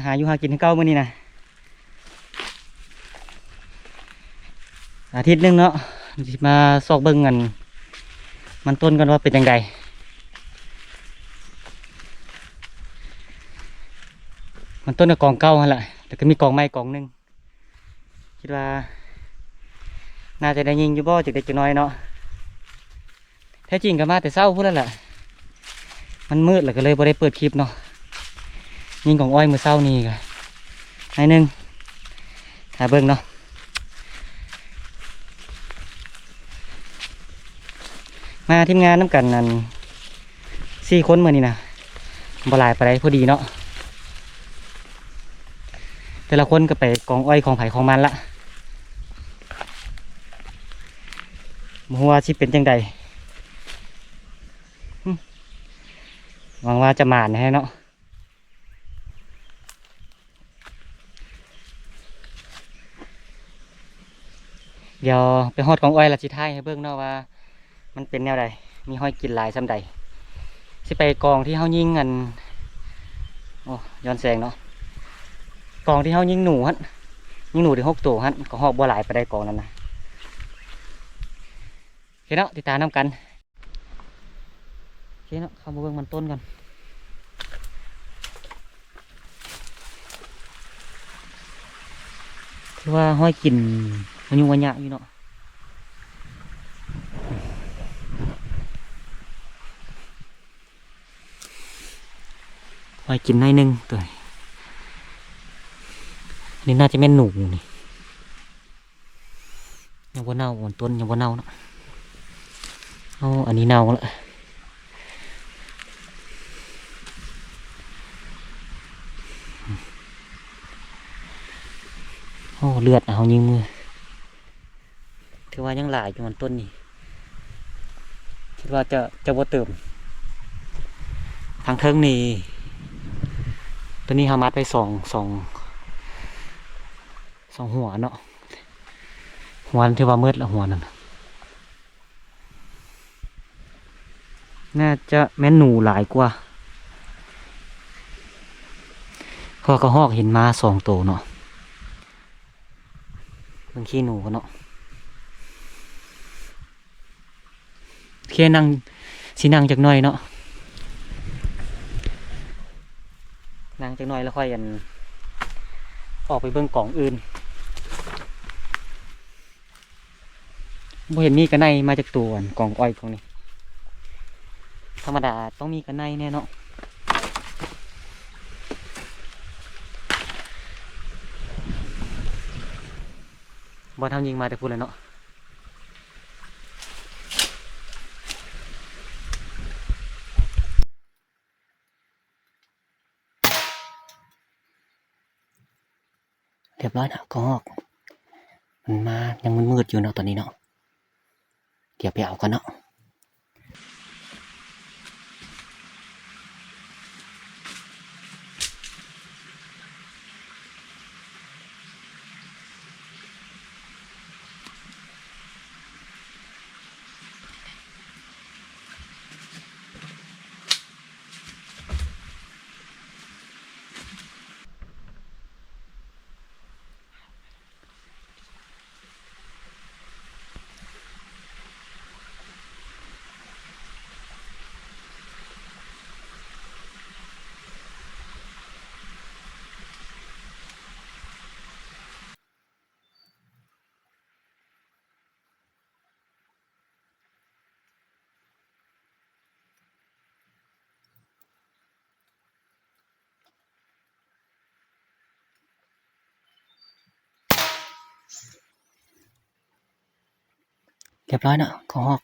ຫາຢູ່ຫາກິນຄືເກົ່າມື້ນີ້ນະ ອາທິດໜຶ່ງເນາະ ຊິມາຊອກເບິ່ງອັນ ມັນຕົ້ນກ່ອນວ່າເປັນຈັ່ງໃດ ມັນຕົ້ນກໍກອງເກົ່າຫັ້ນລະ ແລ້ວກໍມີກອງໃໝ່ກອງໜຶ່ງ ຄິດວ່າໜ້າຈະໄດ້ຍິງຢູ່ບໍ່ ຈັກເລັກຈັກນ້ອຍເນາະ. ແທ້ຈິງກໍມາແຕ່ເຊົ້າພຸ້ນແຫຼະ ມັນມືດແລ້ວກໍເລີຍບໍ່ໄດ້ເປີດຄລິບເນາະ. ຍິງກອງອ້ອຍມື້ເຊົ້ານີ້ກໍໜ້ອຍໜຶ່ງ ຖ້າເບິ່ງເນາະ. ມາທີມງານນຳກັນນັ້ນ ສີ່ຄົນມື້ນີ້ນະ ບໍ່ຫຼາຍປານໃດ ພໍດີເນາະ. ແຕ່ລະຄົນກໍໄປກອງອ້ອຍຂອງໃຜຂອງມັນລະ ບໍ່ຮູ້ວ່າຊິເປັນຈັ່ງໃດ. ຫວັງວ່າຈະໝານແທ້ເນາະ. ດຽວໄປຮອດກອງອ້ອຍລະຊິຖ່າຍໃຫ້ເບິ່ງເນາະວ່າ ມັນເປັນແນວໃດ ມີຮອຍກິນຫຼາຍສ່ຳໃດ. ຊິໄປກອງທີ່ເຮົາຍິງອັນ ໂອ້ ຍ້ອນແສງເນາະ ກອງທີ່ເຮົາຍິງໜູຫັ້ນ ຍິງໜູໄດ້ຫົກໂຕຫັ້ນ ກໍຮອກບໍ່ຫຼາຍປານໃດກອງນັ້ນນະ. ໂອເຄເນາະ ຕິດຕາມນຳກັນ. ໂອເຄເນາະ ເຂົ້າມາເບິ່ງມັນຕົ້ນກ່ອນ. ຖືວ່າຮອຍກິນອາຍຸອາຍະຢູ່ເນາະ ຮອຍກິນໜ້ອຍໜຶ່ງໂຕນີ້. ນີ້ໜ້າຈະແມ່ນໜູນີ້. ຍັງບໍ່ເນົ່າ ມັນຕົ້ນຍັງບໍ່ເນົ່າເນາະ. ເອົາ ອັນນີ້ເນົ່າລະ. ໂອ້ ເລືອດ ເຮົາຍິງມື. ຖືວ່າຍັງຫຼາຍຢູ່ ມັນຕົ້ນນີ້ ຄິດວ່າຈະ ຈະບໍ່ເຕີມ. ທາງເທິງນີ້ ໂຕນີ້ເຮົາມັດໄວ້ສອງ ສອງ ສອງຫົວເນາະ. ຫົວນັ້ນຖືວ່າໝົດລະ ຫົວນັ້ນ ໜ້າຈະແມ່ນໜູຫຼາຍກວ່າ ເພາະວ່າກະຮອກເຫັນມາສອງໂຕເນາະ. ເບິ່ງຂີ້ໜູເນາະ. ໂອເຄ ນັ່ງ ຊິນັ່ງຈັກໜ່ອຍເນາະ ນັ່ງຈັກໜ່ອຍແລ້ວຄ່ອຍ ອັນ ອອກໄປເບິ່ງກອງອື່ນ. ບໍ່ເຫັນມີກະໄນມາຈັກໂຕ ອັນ ກອງອ້ອຍພວກນີ້ ທຳມະດາຕ້ອງມີກະໄນແນ່ເນາະ. ບ່ອນເຮົາຍິງມາແຕ່ພຸ້ນແຫຼະເນາະ. ຮຽບຮ້ອຍເນາະ ກະຮອກ ມັນມາ ຍັງມືດໆຢູ່ເນາະ ຕອນນີ້ເນາະ. ດຽວໄປເອົາກ່ອນເນາະ. ຮຽບຮ້ອຍເນາະ ກະຮອກ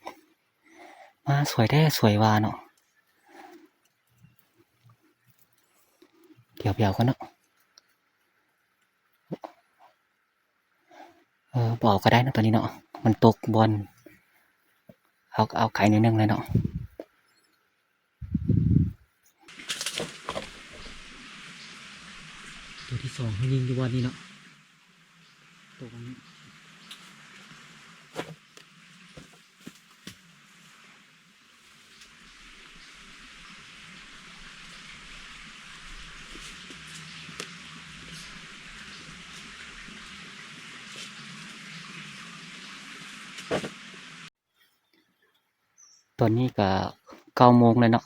ມາສວຍແທ້ສວຍວ່າເນາະ. ດຽວໄປເອົາກ່ອນເນາະ. ເອີ ບໍ່ເອົາກະໄດ້ເນາະ ຕອນນີ້ເນາະ ມັນຕົກບ່ອນ ເອົາ ເອົາໄກໜ້ອຍໜຶ່ງແລ້ວເນາະ. ໂຕທີສອງເຮົາຍິງຢູ່ບ່ອນນີ້ເນາະ ໂຕນີ້. ໂ ຕອນນີ້ກໍເກົ້າໂມງແລ້ວເນາະ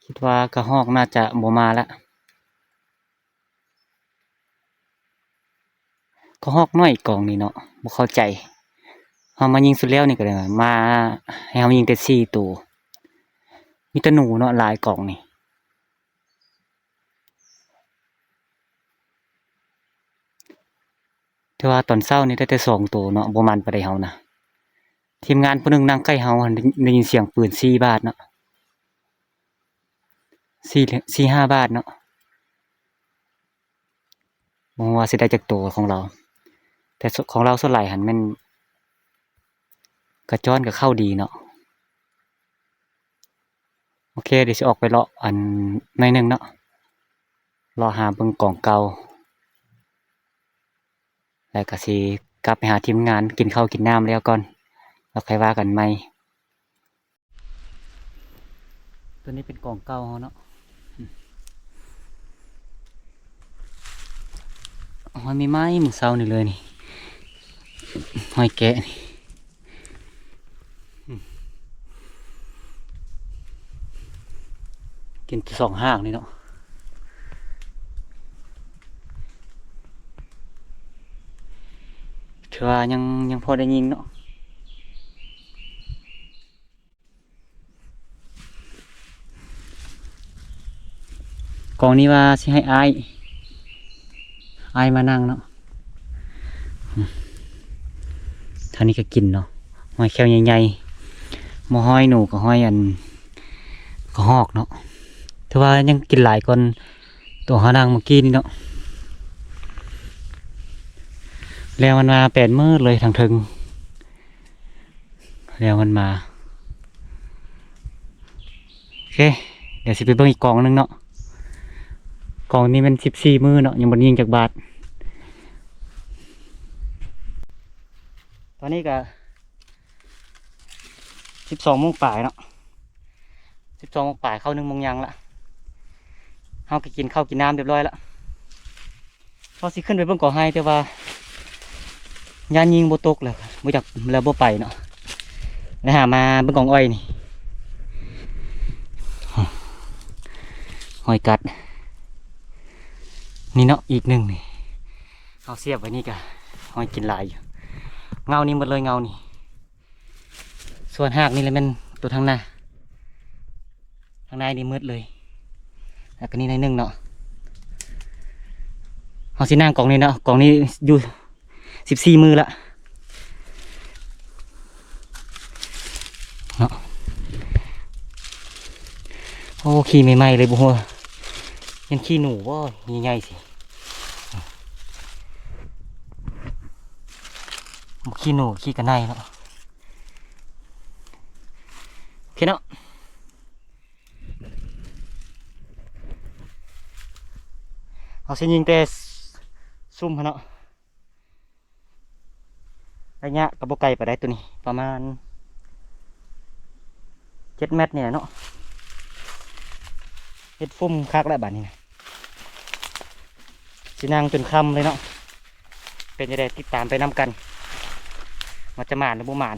ຄິດວ່າກະຮອກໜ້າຈະບໍ່ມາລະ. ກະຮອກນ້ອຍກອງນີ້ເນາະ ບໍ່ເຂົ້າໃຈ. ເຮົາມາຍິງສຸດແລ້ວນີ້ກໍໄດ້ມາ ໃຫ້ເຮົາຍິງແຕ່ສີ່ໂຕ. ມີແຕ່ໜູເນາະ ຫຼາຍກອງນີ້. ແຕ່ວ່າຕອນເຊົ້ານີ້ໄດ້ແຕ່ສອງໂຕເນາະ ບໍ່ໝັ້ນປານໃດເຮົານະ. ທີມງານຜູ້ໜຶ່ງນັ່ງໃກ້ເຮົາຫັ້ນ ໄດ້ ໄດ້ຍິນສຽງປືນສີ່ບາດເນາະ ສີ່ ສີ່ຫ້າບາດເນາະ. ບໍ່ຮູ້ວ່າຊິໄດ້ຈັກໂຕຂອງລາວ ແຕ່ ຂອງລາວສ່ວນຫຼາຍຫັ້ນແມ່ນກະຈ້ອນກະເຂົ້າດີເນາະ. ໂອເຄ ດຽວຊິອອກໄປເລາະອັນໜ້ອຍໜຶ່ງເນາະ ເລາະຫາເບິ່ງກອງເກົ່າ ແລ້ວກະຊິກັບໄປຫາທີມງານ ກິນເຂົ້າກິນນ້ຳແລ້ວກ່ອນ ແລ້ວຄ່ອຍວ່າກັນໃໝ່. ຕົວນີ້ເປັນກອງເກົ່າເຮົາເນາະ ຮອຍໃໝ່ໆ ມື້ເຊົ້ານີ້ເລີຍນີ້ ຮອຍແກະນີ້. ກິນສອງຫາກນີ້ເນາະ ຖືວ່າຍັງ ຍັງພໍໄດ້ຍິງເນາະ. ກອງນີ້ວ່າຊິໃຫ້ອ້າຍ ອ້າຍມານັ່ງເນາະ. ທາງນີ້ກໍກິນເນາະ ຫອຍແຂ້ວໃຫຍ່ໆ ບໍ່ຫອຍໜູກໍຫອຍອັນກະຮອກເນາະ. ຖືວ່າຍັງກິນຫຼາຍກ່ອນຕົວເຮົານັ່ງເມື່ອກີ້ນີ້ເນາະ. ແລ້ວມັນມາແປນໝົດເລີຍທາງເທິງ. ແລ້ວມັນມາ ໂອເຄ ດຽວຊິໄປເບິ່ງອີກກອງໜຶ່ງເນາະ. ກອງນີ້ແມ່ນສິບສີ່ມື້ເນາະ ຍັງບໍ່ໄດ້ຍິງຈັກບາດ. ຕອນນີ້ກະສິບສອງໂມງປາຍເນາະ ສິບສອງໂມງປາຍ ເຂົ້າໜຶ່ງໂມງຍັງລະ. ເຮົາກະກິນເຂົ້າກິນນ້ຳຮຽບຮ້ອຍລະ. ເຮົາຊິຂຶ້ນໄປເບິ່ງກອໄຮ ແຕ່ວ່າຢ້ານຍິງບໍ່ຕົກແລ້ວ ບໍ່ຢາກ ແລ້ວບໍ່ໄປເນາະ. ໄດ້ຫາມາເບິ່ງກອງອ້ອຍນີ້ ຫອຍກັດນີ້ເນາະ ອີກໜຶ່ງນີ້. ເຮົາສຽບໄວ້ນີ້ກະຫອຍກິນຫຼາຍຢູ່ ເຫງົ້ານີ້ໝົດເລີຍ ເຫງົ້ານີ້. ສ່ວນຮາກນີ້ແຫຼະແມ່ນຕົວທາງໜ້າ ທາງໃນນີ້ໝົດເລີຍ ແລ້ວກໍນີ້ໜ້ອຍໜຶ່ງເນາະ. ເຮົາຊິນັ່ງກອງນີ້ເນາະ ກອງນີ້ຢູ່ສິບສີ່ມື້ລະເນາະ. ໂອ້ ຂີ້ໃໝ່ໆເລີຍ ບໍ່ຮູ້ວ່າແມ່ນຂີ້ໜູບໍ່ ໃຫຍ່ໆຊິ ບໍ່ຂີ້ໜູ ຂີ້ກະໄນເນາະ. ໂອເຄເນາະ ເຮົາຊິຍິງແຕ່ຊຸ່ມຫັ້ນເນາະ. ໄລຍະກໍບໍ່ໄກປານໃດ ຕົວນີ້ປະມານເຈັດແມັດນີ້ແຫຼະເນາະ. ເຮັດຟຸ້ມຄັກແລ້ວບາດນີ້ນະ ຊິນັ່ງຈົນຄ່ຳເລີຍເນາະ. ເປັນຈັ່ງໃດ ຕິດຕາມໄປນຳກັນ ວ່າຈະໝານຫຼືບໍ່ໝານ.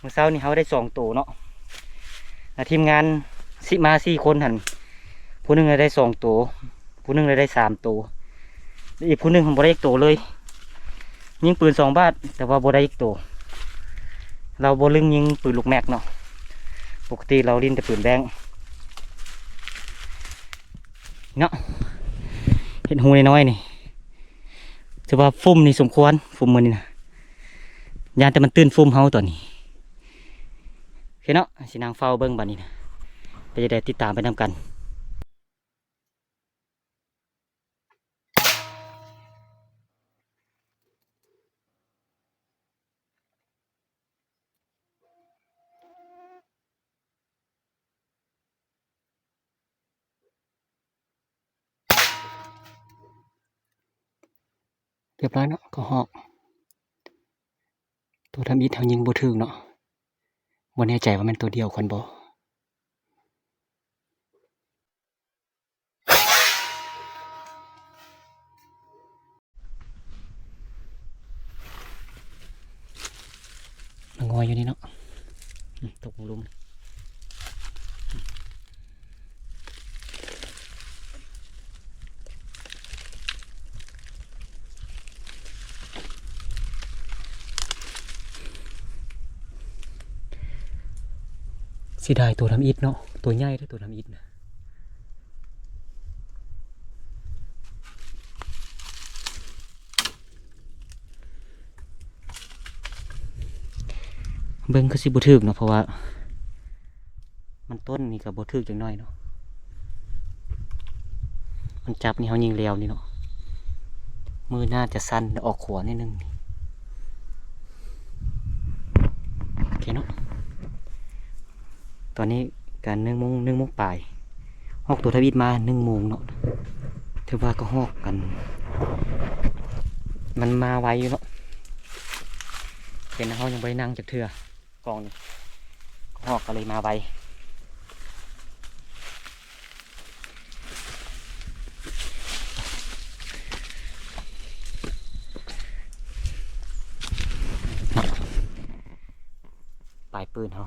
ມື້ເຊົ້ານີ້ເຮົາໄດ້ສອງໂຕເນາະ ແລະ ທີມງານຊິມາສີ່ຄົນຫັ້ນ ຜູ້ໜຶ່ງລະໄດ້ສອງໂຕ ຜູ້ໜຶ່ງລະໄດ້ສາມໂຕ ແລະ ອີກຜູ້ໜຶ່ງບໍ່ໄດ້ຈັກໂຕເລີຍ. ຍິງປືນສອງບາດ ແຕ່ວ່າບໍ່ໄດ້ຈັກໂຕ. ລາວບໍ່ລຶ້ງຍິງປືນລູກແມັກເນາະ ປົກກະຕິລາວຫຼິ້ນແຕ່ປືນແບງເນາະ. ເຮັດຮູນ້ອຍໆນີ້ ຖືວ່າຟຸ້ມນີ້ສົມຄວນ ຟຸ້ມມື້ນີ້ນະ ຢ້ານແຕ່ມັນຕື່ນຟຸ້ມເຮົາຕອນນີ້. ໂອເຄເນາະ ຊິນັ່ງເຝົ້າເບິ່ງບາດນີ້ນະ ໄປຈະໄດ້ຕິດຕາມໄປນຳກັນ. ຮຽບຮ້ອຍເນາະ ກະຮອກ. ໂຕທຳອິດເຮົາຍິງບໍ່ຖືກເນາະ ບໍ່ແນ່ໃຈວ່າແມ່ນໂຕດຽວກັນບໍ່. ງອຍຢູ່ນີ້ເນາະ ຕົກລົງ. ເສຍດາຍໂຕທຳອິດເນາະ ໂຕໃຫຍ່ເດ້ ໂຕທຳອິດນະ. ເບິ່ງຄືຊິບໍ່ຖືກເນາະ ເພາະວ່າມັນຕົ້ນນີ້ກໍບໍ່ຖືກຈັກໜ້ອຍເນາະ ມັນຈັບນີ້ເຮົາຍິງແລ້ວນີ້ເນາະ ມືໜ້າຈະສັ່ນອອກຂວາໜ້ອຍໜຶ່ງ. ໂອເຄເນາະ ຕອນນີ້ກະໜຶ່ງໂມງ ໜຶ່ງໂມງປາຍ ຮອກໂຕທຳອິດມາໜຶ່ງໂມງເນາະ ຖືວ່າກໍຮອກກັນ ມັນມາໄວຢູ່ເນາະ ເຫັນເຮົາຍັງບໍ່ໄດ້ນັ່ງຈັກເທື່ອ ກອງນີ້ຮອກກໍເລີຍມາໄວ. ປາຍປືນເຮົາ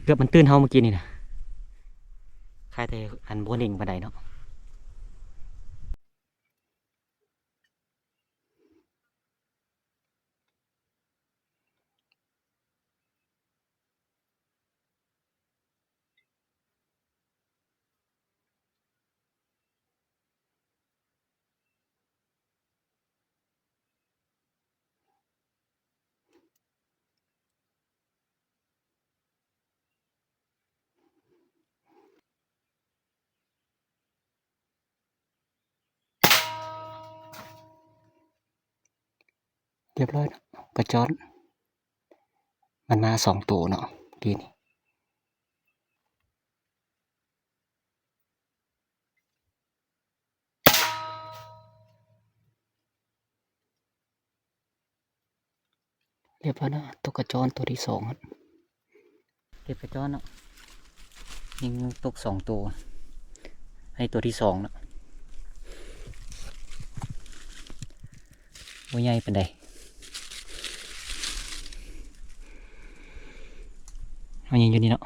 ເກືອບມັນຕື່ນເຮົາເມື່ອກີ້ນີ້ນະ ຄາຍແຕ່ອັນບໍ່ເໜັງປານໃດເນາະ. ຮຽບຮ້ອຍເນາະ ກະຈອນ ມັນມາສອງໂຕເນາະ ກີ້ນີ້. ຮຽບຮ້ອຍເນາະ ຕົກກະຈອນໂຕທີສອງ ເກັບກະຈອນເນາະ ຍິງຕົກສອງໂຕ ອັນນີ້ໂຕທີສອງເນາະ ບໍ່ໃຫຍ່ປານໃດ. ເຮົາຍິງຢູ່ນີ້ເນາະ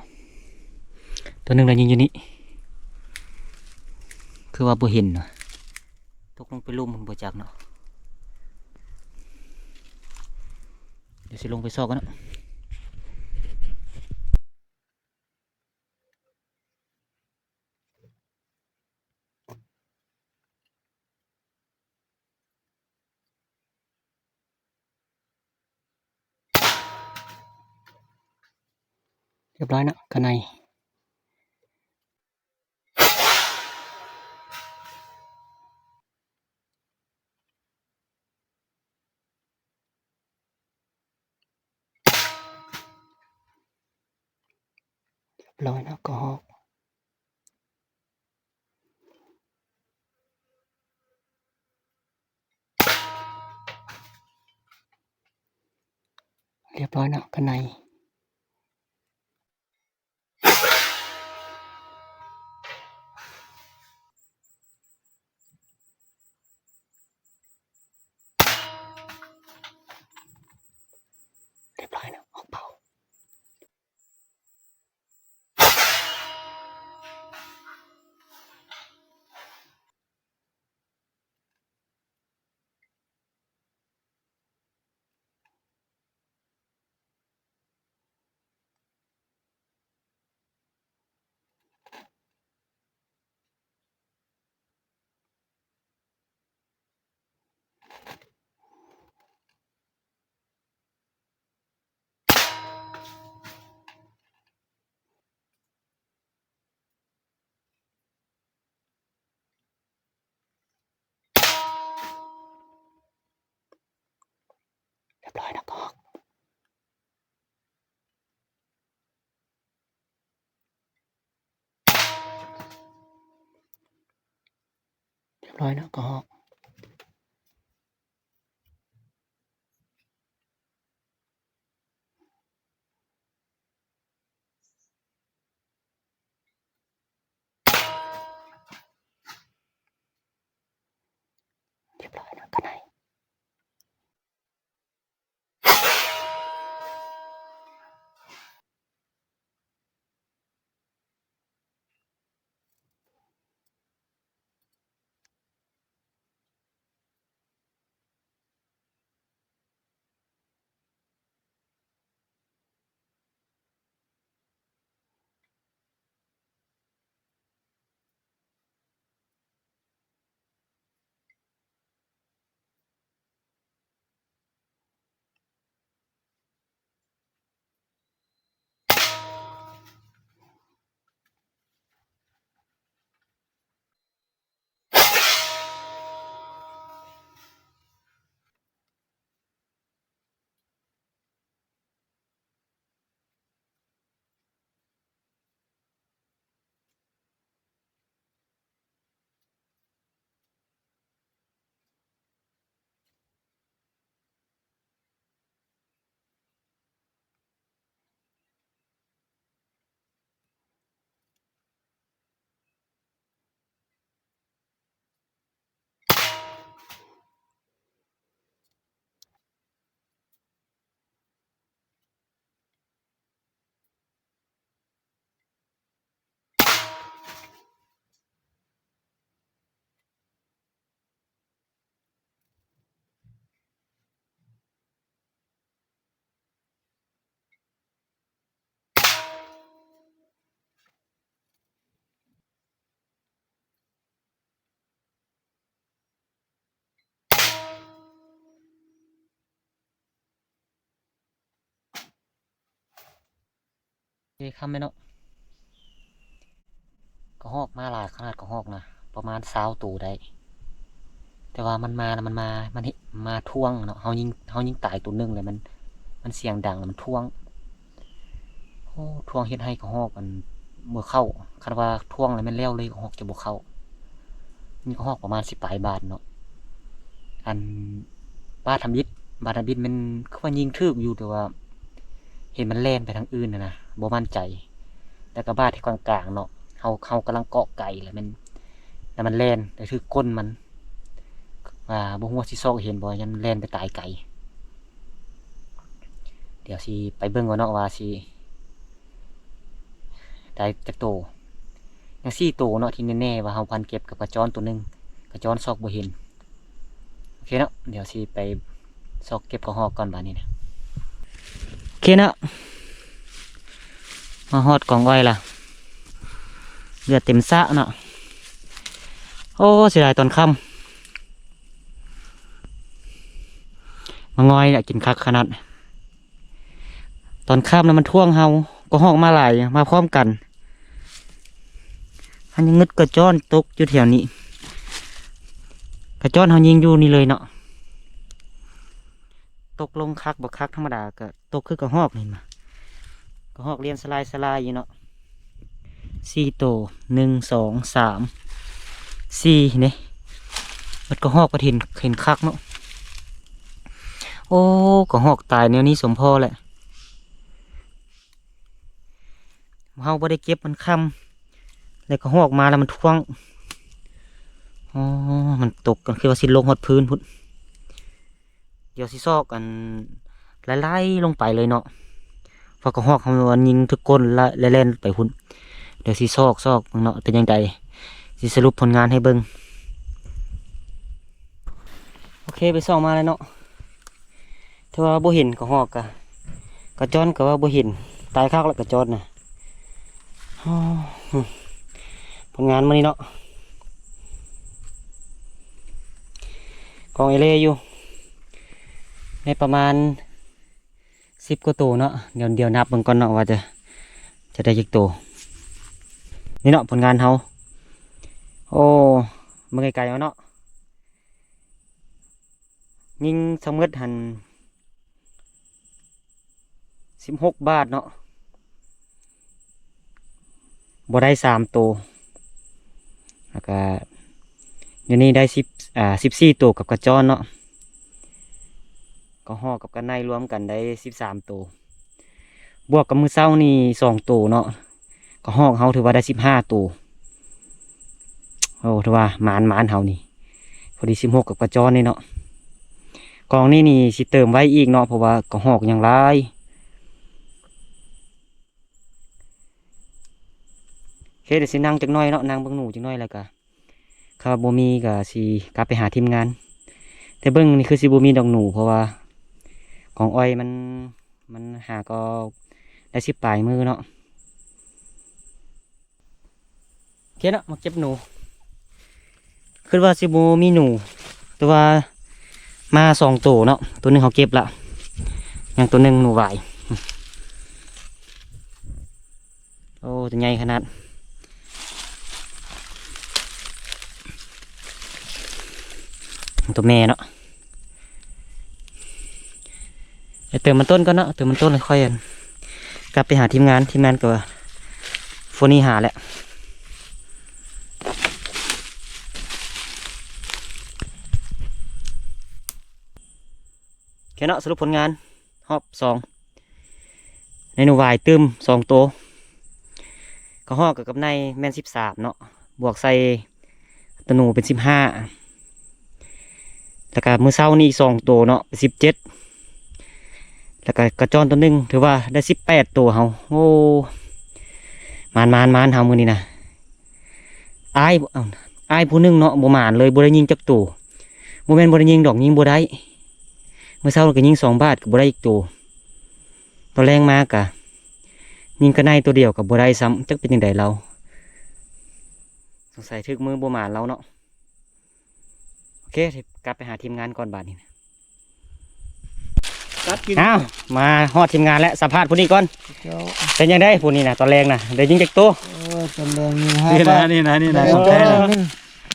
ໂຕໜຶ່ງລະຍິງຢູ່ນີ້ ຄືວ່າບໍ່ເຫັນຫວາ ຕົກລົງໄປລຸ່ມພຸ້ນບໍ່ຈັກເນາະ ດຽວຊິລົງໄປຊອກກ່ອນເນາະ. ຮຽບຮ້ອຍເນາະ ກະໄນ. ຮຽບຮ້ອຍເນາະ ກະຮອກ. ຮຽບຮ້ອຍເນາະ ກະໄນ. ຮຽບຮ້ອຍເນາະ ອອກເປົ້າ. ຮຽບຮ້ອຍເນາະ ກະຮອກ. ຮຽບຮ້ອຍເນາະ ກະຮອກ. ຮຽບຮ້ອຍເນາະ ກະໄນ. ເດ ຄ່ຳແລ້ວເນາະ. ກະຮອກມາຫຼາຍຂະໜາດ ກະຮອກນະ ປະມານຊາວໂຕໄດ້ ແຕ່ວ່າມັນມານະ ມັນມາ ມັນເຮັດ ມາທວງເນາະ. ເຮົາຍິງ ເຮົາຍິງຕາຍໂຕໜຶ່ງແລ້ວ ມັນ ມັນສຽງດັງ ແລ້ວມັນທວງ. ໂອ້ ທວງເຮັດໃຫ້ກະຮອກອັນບໍ່ເຂົ້າ. ຄັນວ່າທວງແລ້ວແມ່ນແລ້ວເລີຍ ກະຮອກຈະບໍ່ເຂົ້າ. ມີກະຮອກປະມານສິບປາຍບາດເນາະ. ອັນບາດທຳອິດ ບາດທຳອິດແມ່ນຄືວ່າຍິງຖືກຢູ່ ແຕ່ວ່າເຫັນມັນແລ່ນໄປທາງອື່ນຫັ້ນນະ ບໍ່ໝັ້ນໃຈ. ແລ້ວກະບາດທີ່ກາງໆເນາະ ເຮົາ ເຮົາກຳລັງເກາະໄກ່ ແລ້ວມັນ ແລ້ວມັນແລ່ນໄປຖືກກົ້ນມັນ ວ່າບໍ່ຮູ້ວ່າຊິຊອກເຫັນບໍ່ ຢ້ານແລ່ນໄປຕາຍໄກ. ດຽວຊິໄປເບິ່ງກ່ອນເນາະວ່າຊິ ໄດ້ຈັກໂຕ. ຍັງສີ່ໂຕເນາະ ທີ່ແນ່ໆວ່າເຮົາພັນເກັບກັບກະຈອນໂຕໜຶ່ງ ກະຈອນຊອກບໍ່ເຫັນ. ໂອເຄເນາະ ດຽວຊິໄປຊອກເກັບກະຮອກກ່ອນບາດນີ້ນະ. ໂອເຄເນາະ ມາຮອດກອງອ້ອຍລະ ເລືອດເຕັມສະເນາະ. ໂອ້ ເສຍດາຍຕອນຄ່ຳ ມາງອຍລະກິນຄັກຂະໜາດ. ຕອນຄ່ຳລະມັນທວງເຮົາ ກະຮອກມາຫຼາຍ ມາພ້ອມກັນ. ເຮົາຍັງງຶດກະຈອນຕົກຢູ່ແຖວນີ້ ກະຈອນເຮົາຍິງຢູ່ນີ້ເລີຍເນາະ. ຕົກລົງຄັກບໍ່ຄັກທຳມະດາກະຕົກຄືກະຮອກ ເຫັນບໍ່ ກະຮອກລຽນສະລາຍສະລາຍຢູ່ເນາະ. ສີ່ໂຕ ໜຶ່ງ ສອງ ສາມ ສີ່ເດ້ ເບິດກະຮອກ ເຫັນ ເຫັນຄັກເນາະ. ໂອ້ ກະຮອກຕາຍແນວນີ້ສົມພໍແຫຼະ. ເຮົາບໍ່ໄດ້ເກັບ ມັນຄ່ຳ ແລ້ວກະຮອກມາແລ້ວມັນທວງ. ອໍ ມັນຕົກກັນ ຄືວ່າຊິລົງຮອດພື້ນພຸ້ນ. ດຽວຊິຊອກອັນໄລ່ໆລົງໄປເລີຍເນາະ ເພາະກະຮອກເຮົາມັນຍິງຖືກກົ້ນລະ ແລ່ນໄປພຸ້ນ. ດຽວຊິຊອກ ຊອກເບິ່ງເນາະ ເປັນຈັ່ງໃດ ຊິສະຫຼຸບຜົນງານໃຫ້ເບິ່ງ. ໂອເຄ ໄປຊອກມາແລ້ວເນາະ ຖືວ່າບໍ່ເຫັນກະຮອກກະ ກະຈອນກະວ່າບໍ່ເຫັນ ຕາຍຄັກລະກະຈອນນະ. ໂອ້ ຜົນງານມື້ນີ້ເນາະ ກອງເອເລຢູ່ ໄດ້ປະມານສິບກວ່າໂຕເນາະ. ດຽວ ດຽວນັບເບິ່ງກ່ອນເນາະວ່າຈະ ຈະໄດ້ຈັກໂຕ. ນີ້ເນາະ ຜົນງານເຮົາ. ໂອ້ ເບິ່ງໄກໆເອົາເນາະ ຍິງທັງໝົດຫັ້ນ ສິບຫົກບາດເນາະ ບໍ່ໄດ້ສາມໂຕ. ແລ້ວກະຢູ່ນີ້ໄດ້ສິບ ອ່າ ສິບສີ່ໂຕກັບກະຈອນເນາະ. ກະຮອກກັບກະໄນລວມກັນໄດ້ສິບສາມໂຕ ບວກກັບມື້ເຊົ້ານີ້ສອງໂຕເນາະ. ກະຮອກເຮົາຖືວ່າໄດ້ສິບຫ້າໂຕ. ໂອ້ ຖືວ່າໝານ ໝານເຮົານີ້ ພໍດີສິບຫົກກັບກະຈອນນີ້ເນາະ. ກອງນີ້ນີ້ຊິເຕີມໄວ້ອີກເນາະ ເພາະວ່າກະຮອກຍັງຫຼາຍ. ໂອເຄ ດຽວຊິນັ່ງຈັກໜ້ອຍເນາະ ນັ່ງເບິ່ງໜູຈັກໜ້ອຍ ແລ້ວກະຖ້າວ່າບໍ່ມີກະຊິກັບໄປຫາທີມງານ. ແຕ່ເບິ່ງນີ້ຄືຊິບໍ່ມີດອກໜູ ເພາະວ່າກອງອ້ອຍມັນ ມັນຫາກໍໄດ້ສິບປາຍມື້ເນາະ. ໂອເຄເນາະ ມາເກັບໜູ ຄິດວ່າຊິບໍ່ມີໜູ ແຕ່ວ່າມາສອງໂຕເນາະ. ໂຕໜຶ່ງເຮົາເກັບລະ ຍັງໂຕໜຶ່ງໜູຫວາຍ. ໂອ້ ໂຕໃຫຍ່ຂະໜາດ ໂຕແມ່ເນາະ. ໄປເຕີມມັນຕົ້ນກ່ອນເນາະ ເຕີມມັນຕົ້ນແລ້ວຄ່ອຍອັນ ກັບໄປຫາທີມງານ ທີມງານກໍວ່າ ໂຟນີ້ຫາແຫຼະ. ໂອເຄເນາະ ສະຫຼຸບຜົນງານຮອບສອງ ໄດ້ໜູຫວາຍຕື່ມສອງໂຕ ກະຮອກກັບກັບໄນແມ່ນສິບສາມເນາະ ບວກໃສ່ ໂຕໜູເປັນສິບຫ້າ ແລ້ວກະມື້ເຊົ້ານີ້ອີກສອງໂຕເນາະ ເປັນສິບເຈັດ ແລ້ວກະກະຈອນໂຕໜຶ່ງ ຖືວ່າໄດ້ສິບແປດໂຕເຮົາ. ໂອ້ ໝານ ໝານ ໝານເຮົາມື້ນີ້ນະ. ອ້າຍ ອ້າຍຜູ້ໜຶ່ງເນາະ ບໍ່ໝານເລີຍ ບໍ່ໄດ້ຍິງຈັກໂຕ. ບໍ່ແມ່ນບໍ່ໄດ້ຍິງດອກ ຍິງບໍ່ໄດ້. ມື້ເຊົ້າກະຍິງສອງບາດກະບໍ່ໄດ້ຈັກໂຕ. ຕອນແລງມາກະຍິງກະໄນໂຕດຽວກະບໍ່ໄດ້ຊ້ຳ ຈັກເປັນຈັ່ງໃດລາວ. ສົງໄສຖືກມືບໍ່ໝານລາວເນາະ. ໂອເຄ ກັບໄປຫາທີມງານກ່ອນບາດນີ້. ຕັດກິນ ອ້າວ ມາຮອດທີມງານແລ້ວ ສຳພາດຜູ້ນີ້ກ່ອນ ເຈົ້າ ເປັນຈັ່ງໃດຜູ້ນີ້ນະ ຕອນແລງນະ ໄດ້ຍິງຈັກໂຕ? ເອີ ຕອນແລງນີ້ ນີ້ນະ ຫ້າບາດ ນີ້ນະ ນີ້ນະ ໄດ້ ຂອງແທ້ນະ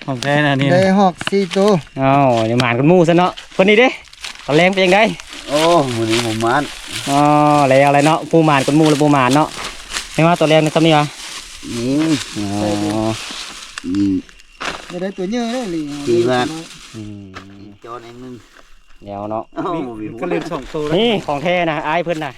ຂອງແທ້ນະ ນີ້ນະ ໄດ້ຮອກສີ່ໂຕ. ອ້າວ ຫມານກວ່າໝູ່ຊັ້ນເນາະ ເພິ່ນນີ້ເດ້ ຕອນແລງເປັນຈັ່ງໃດ? ໂອ້ ມື້ນີ້ບໍ່ໝານ ອໍ ແລ້ວແຫຼະເນາະ ຜູ້ໝານກວ່າໝູ່ ແລະ ບໍ່ໝານເນາະ ແມ່ນວ່າ ຕອນແລງນີ້ຊ່ຳນີ້ຫວາ? ນີ້ ອໍ ນີ້ ໄດ້ຕົວໃຫຍ່ເລີຍ ສີ່ບາດ ອືມ ຈອນເອງໜຶ່ງ ແລ້ວເນາະ ເອົ້າ ມີ ມີ ມີກະເຫຼັ່ນສອງໂຕແລ້ວ ນີ້ຂອງແທ້ນະ ອ້າຍເພິ່ນນະ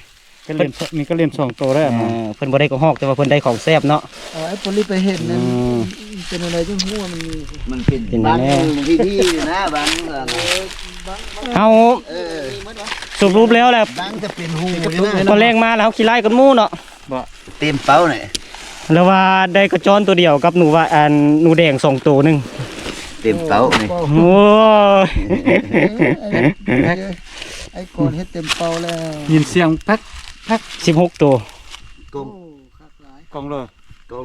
ກະເຫຼັ່ນ ເພິ່ນ ມີກະເຫຼັ່ນສອງໂຕແລ້ວ ເອີ ເນາະ ເພິ່ນບໍ່ໄດ້ກະຮອກ ແຕ່ວ່າເພິ່ນໄດ້ຂອງແຊບເນາະ ເອົາ ໄອ້ປະລິດໄປເຫັນນັ້ນ ອືມ ເປັນອະໄລຈັ່ງຮູ້ວ່າມັນມີ ມັນເປັນ ເປັນຫຍັງແດ່ ບາງທີ່ ທີ່ນະ ບາງ ເອີ ບາງ ເຮົາ ເອີ ສະຫຼຸບແລ້ວແຫຼະ ບາງຈະເປັນຮູຢູ່ນະ ຕອນແລງມາແລ້ວເຮົາຂີ້ຮ້າຍກວ່າໝູ່ເນາະ ບໍ່ ເຕັມເປົ້ານີ້ ແລ້ວວ່າໄດ້ກະຈອນໂຕດຽວກັບໜູວ່າ ອັນ ໜູແດງສອງໂຕໜຶ່ງ ເຕັມເປົ້ານີ້ ໂອ້ຍ ເອີ ເອີ ເອີ ໄອ້ກອນເຮັດເຕັມເປົ້າແລ້ວ ຍິນສຽງແພັກ ແພັກ ສິບຫົກໂຕ ກອງ ໂອ້ ຄັກຫຼາຍ ກອງເລີ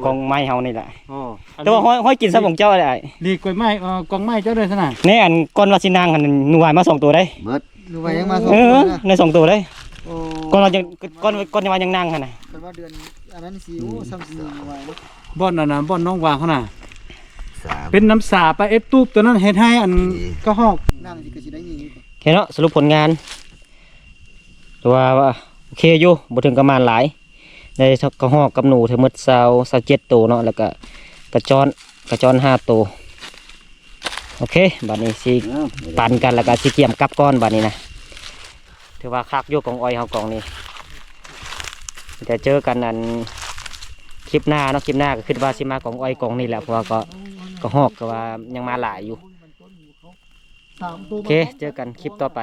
ກອງໄມ້ເຮົານີ້ແຫຼະ ໂອ້ ແຕ່ວ່າຫ້ອຍ ຫ້ອຍກິນຊະຂອງເຈົ້າໄດ້ ນີ້ກ້ວຍໄມ້ ເອີ ກອງໄມ້ເຈົ້າເດີຊັ້ນນະ ແນ່ ອັນກ່ອນວ່າຊິນັ່ງຫັ້ນ ໜູວາຍມາສອງໂຕໄດ໋ ເບິດ ໜູວາຍຍັງມາສອງ ເອີ ໂຕນະ ໃນສອງໂຕໄດ໋ ໂອ້ ກ່ອນວ່າຍັງ ກ່ອນ ກ່ອນວ່າຍັງນັ່ງຫັ້ນນະ ຄັນວ່າເດືອນອັນນັ້ນຊິ ໂອ້ ຊ່ຳຊິໜູວາຍເນາະ ບ່ອນອັນນະ ບ່ອນໜອງຫວາງຫັ້ນນະ ສາມ ເປັນນ້ຳສາປາເອັດຕູບ ໂຕນັ້ນເຮັດໃຫ້ອັນ ນີ້ ກະຮອກ ນ້ຳຊິກະຊິໄດ້ຍິງຢູ່ ໂອເຄເນາະ ສະຫຼຸບຜົນງານ ຖືວ່າໂອເຄຢູ່ ບໍ່ເຖິງກັບໝານຫຼາຍ ໄດ້ກະຮອກກັບໜູທັງໝົດຊາວ ຊາວເຈັດໂຕເນາະ ແລ້ວກະກະຈອນ ກະຈອນຫ້າໂຕ ໂອເຄ ບາດນີ້ຊິ ເອີ ປັນກັນ ແລ້ວກະຊິກຽມກັບກ່ອນບາດນີ້ນະ ຖືວ່າຄັກຢູ່ກອງອ້ອຍເຮົາກອງນີ້ ແຕ່ເຈີກັນອັນຄລິບໜ້າເນາະ ຄລິບໜ້າກະຄິດວ່າຊິມາກອງອ້ອຍກອງນີ້ແຫຼະ ເພາະວ່າກະ ກະຮອກກະວ່າຍັງມາຫຼາຍຢູ່ ໂອເຄ ເຈີກັນຄລິບຕໍ່ໄປ.